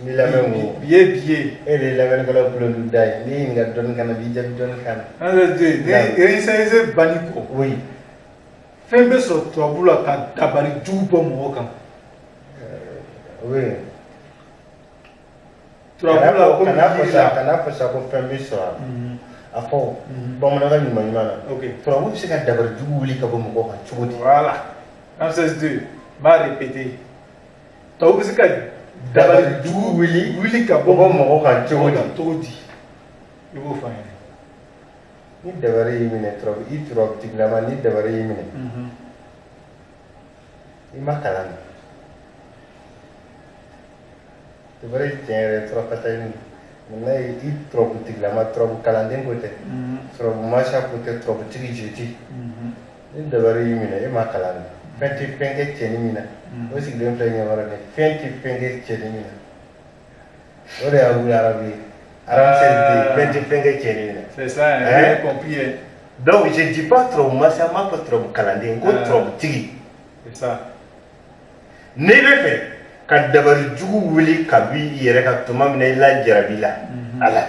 N b'i lamɛn o. Bi ye bi ye. E de ye lamɛnnikɛlaw tulo dun da ye. N'i ɲininka dɔnni kan na, n b'i jaabi dɔnni kan na. Ramsès II, ni Ramsès banni kɔ. Oui. Fɛn bɛ sɔrɔ turabu la ka dabali jugu bɔ mɔgɔ kan. Oui. Turabu la komi yiri la. Kana fɔ sa ko fɛn bɛ sɔrɔ a la. A fɔ bamanankan ɲuman ɲuman na. Ok. Turabu bɛ se ka dabali jugu wuli ka bɔ mɔgɔ kan cogo di? Voilà. Ramsès II, n b'a répéter. Turabu bɛ se ka dabali jugu wuli ka bɔ mɔgɔ kan cogo di? Cogo di? I b'o fɔ an ɲɛna. Ni dabali y'i minɛ turabu i turabu tigilama ni dabali y'i minɛ. I ma kalan na. Dabali tiɲɛ yɛrɛ turafata ye maintenant i turabu tigilama turabu kalanden ko tɛ. Turabu masa ko tɛ, turabu tigi jeti. Ni dabali y'i minɛ e ma kalan na. Fɛn tɛ fɛn kɛ cɛnin min na. O sigilen filɛ ɲɛkɔrɔ nin fɛn tɛ fɛn kɛ cɛnin min na. O de y'a wuli arabu ye. Arabu fɛn tɛ fɛn kɛ cɛnin min na. C'est ça, j'ai compris. Hein. Donc je dis pas turabu masa, n m'a fɔ turabu kalanden, ko turabu tigi. C'est ça. N'i bɛ fɛ ka dabali jugu wuli ka b'i yɛrɛ kan tuma min na i lajarabi la ala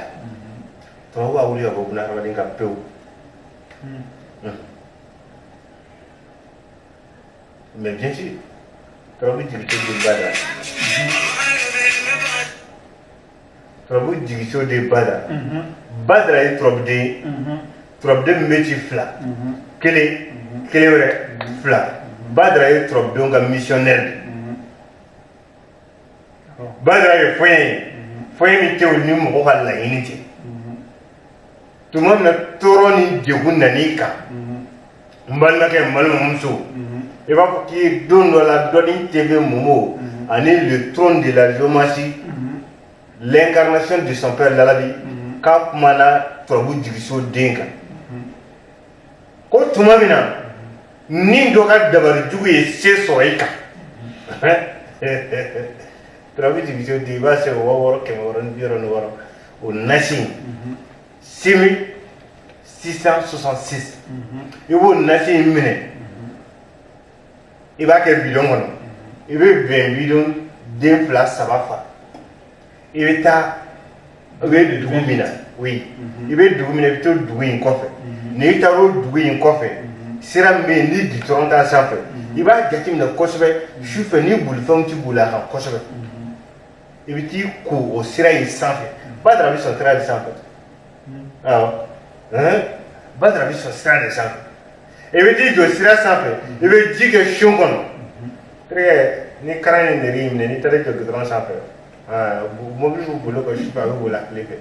turabu b'a wuli ka bɔ bunahadamaden kan pewu. Mais bien sûr, turabu jigiso de ba la. Turabu jigiso de ba la. Badara ye turabuden ye. Turabuden min bɛ ci fila. Kelen, kelen wɛrɛ, fila. Badara ye turabudenw ka missionnaire de. Badara ye fɔɲɛ ye. Fɔɲɛ min tɛ o ni mɔgɔ ka laɲini cɛ. Tuma min na tɔɔrɔ ni degun nan'i kan. N balimakɛ, n balimamuso, i b'a fɔ k'i ye don dɔ la dɔnni TV Momo ani le trône de la géomancie, l'incarnation de son père Lalabi, k'a kumana turabu jigiso den kan. Ko tuma min na ni dɔ ka dabali jugu ye se sɔrɔ i kan, turabu jigiso den i b'a sɛbɛn 6666 o nasi 6666, i b'o nasi in minɛ, i b'a kɛ bidon kɔnɔ, i bɛ bɛn bidon den 2 3 fa, i bɛ taa i bɛ dugu min na, oui, i bɛ dugu min na, i bɛ to dugu in kɔfɛ. N'i taara o dugu in kɔfɛ, sira min bɛ yen ni gitɔrɔn t'a sanfɛ, i b'a jateminɛ kosɛbɛ su fɛ ni bolifɛnw ti boli a kan kosɛbɛ, i bɛ t'i ko o sira in sanfɛ. Badara bɛ sɔn sira de sanfɛ. Awɔ, Badara bɛ sɔn sira de sanfɛ. I bɛ t'i jɔ sira sanfɛ, i bɛ ji kɛ son kɔnɔ. Terikɛ, ni karan ye nɛri minɛ, n'i taara i jɔ gidɔrɔn sanfɛ, mobili bɛ boli o kan sufɛ, a bɛ boli a tile fɛ.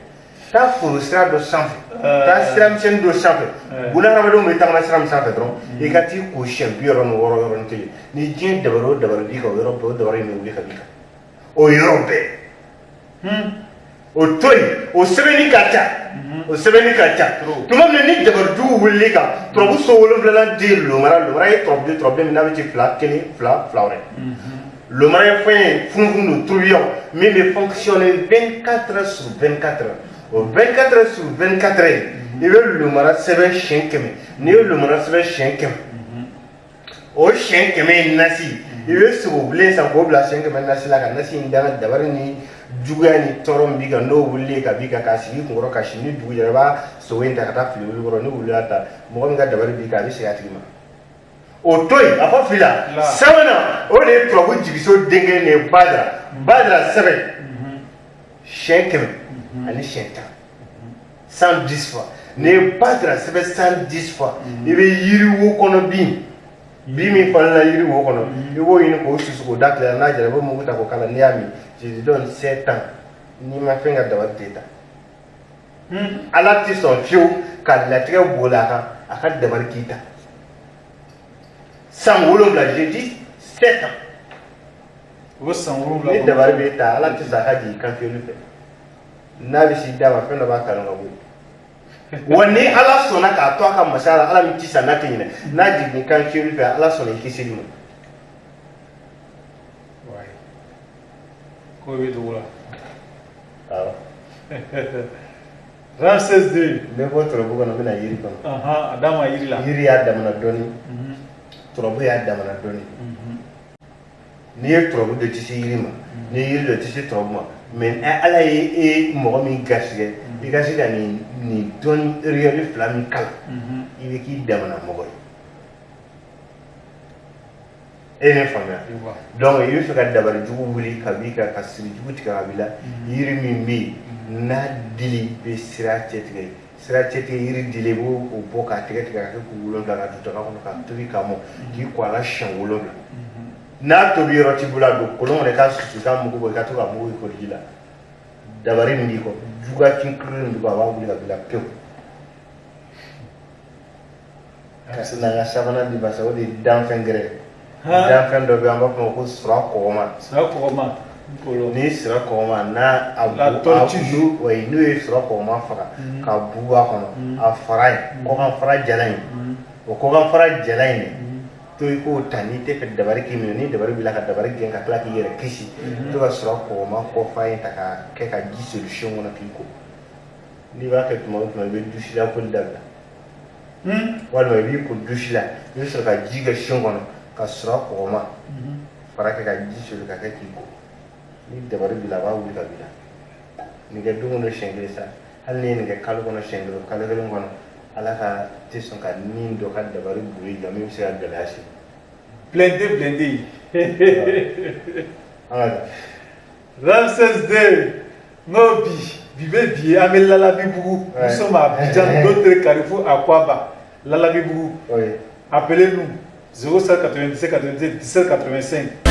Taa foro sira dɔ sanfɛ, taa sira misɛnnin dɔ sanfɛ, bunahadamadenw bɛ tagama sira min sanfɛ dɔrɔn, i ka t'i ko siɲɛ 66 yɔrɔnin kelen. Ni diɲɛ dabali o dabali b'i kan, o yɔrɔ bɛɛ o dabali in bɛ wuli ka b'i kan. O yɔrɔ bɛɛ. O to yen, o sɛbɛnni ka ca, o sɛbɛnni ka ca. Tuma min na ni dabali jugu wulili kan, turabu so 7nan den lomara, lomara ye turabuden, turabuden min n'a bɛ ci 2 1 2 2 wɛrɛ. Lomara ye fɛn ye, funufunu don, tourbillon min bɛ fonctionner 24 heures sur 24 heures. O 24 heures sur 24 heures, i bɛ lomara sɛbɛn siɲɛ 100. N'i ye lomara sɛbɛn siɲɛ 100, o siɲɛ 100 in nasi, i bɛ sogobilen san k'o bila siɲɛ 100 nasi la, ka nasi in danga dabali ni juguya ni tɔɔrɔ min b'i kan, n'o wulilen ka b'i kan, k'a sigi i kunkɔrɔ ka si. Ni dugu jɛra, i b'a sogo in ta ka taa fili wulu kɔrɔ. Ni wulu y'a ta, mɔgɔ min ka dabali b'i kan, a bɛ segin a tigi ma. O to yen, a fɔ fila sabanan, o de ye turabu jigiso den kelen de ye, Badara. Badara sɛbɛn siɲɛ 100 ani siɲɛ 10, 110 fois. N'i ye Badara sɛbɛn 110 fois, i bɛ yiriwo kɔnɔ bin, bin min falenna yiri wo kɔnɔ, i b'o ɲini k'o susu k'o da tile la, n'a jara i b'o mugu ta k'o k'a la. N'i y'a min, je te donne 7 ans, n'i ma fɛn ka dabali tɛ ta. Ala tɛ sɔn fiyewu ka latigɛ boli a kan, a ka dabali k'i ta. San 7, je dis 7 ans. O bɛ san 7. Ni dabali bɛ ta, Ala tɛ sɔn a ka jigin kan fiyɛli fɛ. N'a bɛ s'i da ma, fɛn dɔ b'a kanu ka bɔ yen. Wa ni Ala sɔnna k'a to a ka masaya la, Ala min ti sa n'a tɛ ɲinɛ, n'a jiginni kan fiyɛli fɛ, Ala sɔnna i kisili ma. Ko bɛ dugu la. Awɔ. Ramsès II. N bɛ bɔ turabu kɔnɔ, n bɛ na yiri kɔnɔ. A d'a ma yiri la. Yiri y'a damana dɔɔni, turabu y'a damana dɔɔni. N'i ye turabu dɔ tisi yiri ma, n'i ye yiri dɔ tisi turabu ma, Mais Ala ye e mɔgɔ min garisɛgɛ i ka se ka nin dɔnni réel fila min kalan, i bɛ k'i damana mɔgɔ ye. E ye ne faamuya? Donc i bɛ fɛ ka dabali jugu wuli ka b'i kan, ka siri jugu tigɛ ka b'i la. Yiri min bɛ yen n'a dili bɛ sira cɛtigɛ, sira cɛtigɛ yiri dili, i b'o bɔ k'a tigɛ tigɛ ka kɛ kuru 7 ka don daga kɔnɔ k'a tobi k'a mɔ, k'i ko a la siɲɛ 7. N'a tobi yɔrɔ t'i bolo, a don kolon kɔnɔ, i k'a susu, i k'a mugu bɔ, i ka to k'a mugu i koliji la. Dabari min b'i kɔ, juguya kin kuru min b'i kɔ, a b'a wuli ka b'i la pewu. Ka na n ka sabanan di ma sa, o de ye danfɛn gɛrɛ. Danfɛn dɔ bɛ yen, an b'a fɔ o ma ko sura kɔgɔma. Sura kɔgɔma. Ni sura kɔgɔma n'a a La tortue. Oui, n'u ye sura kɔgɔma faga ka bu bɔ a kɔnɔ, a fara in, kɔkan fara jalan in, o kɔkan fara jalan in to, i k'o ta. N'i tɛ fɛ dabari k'i minɛ, ni dabari b'i la ka dabari gɛn ka tila k'i yɛrɛ kisi, to ka sura kɔgɔma kɔfa in ta ka kɛ ka ji solution kɔnɔ k'i ko. N'i b'a kɛ tuma o tuma, i bɛ douche la koli dabila, walima i b'i ko douche la, i bɛ sɔrɔ ka ji kɛ seau kɔnɔ ka sura kɔgɔma fara kɛ ka ji soli ka kɛ k'i ko. Ni dabari b'i la, a b'a wuli ka b'i la. Nin kɛ don o don siɲɛ kelen sa. Hali n'i ye nin kɛ kalo kɔnɔ siɲɛ kelen, kalo kelen kɔnɔ, Ala ka tɛ sɔn ka nin dɔ ka dabari boli i kan min bɛ se ka gɛlɛya se. Blindé, blindé. An ka taa. Ramsès 2, n'o bi bi bɛ bi ye, an bɛ Lalabibugu. Nous sommes à Abidjan, l'autre carrefour à Kouaba. Lalabibugu. Appelez-nous 07 97 97 17 85.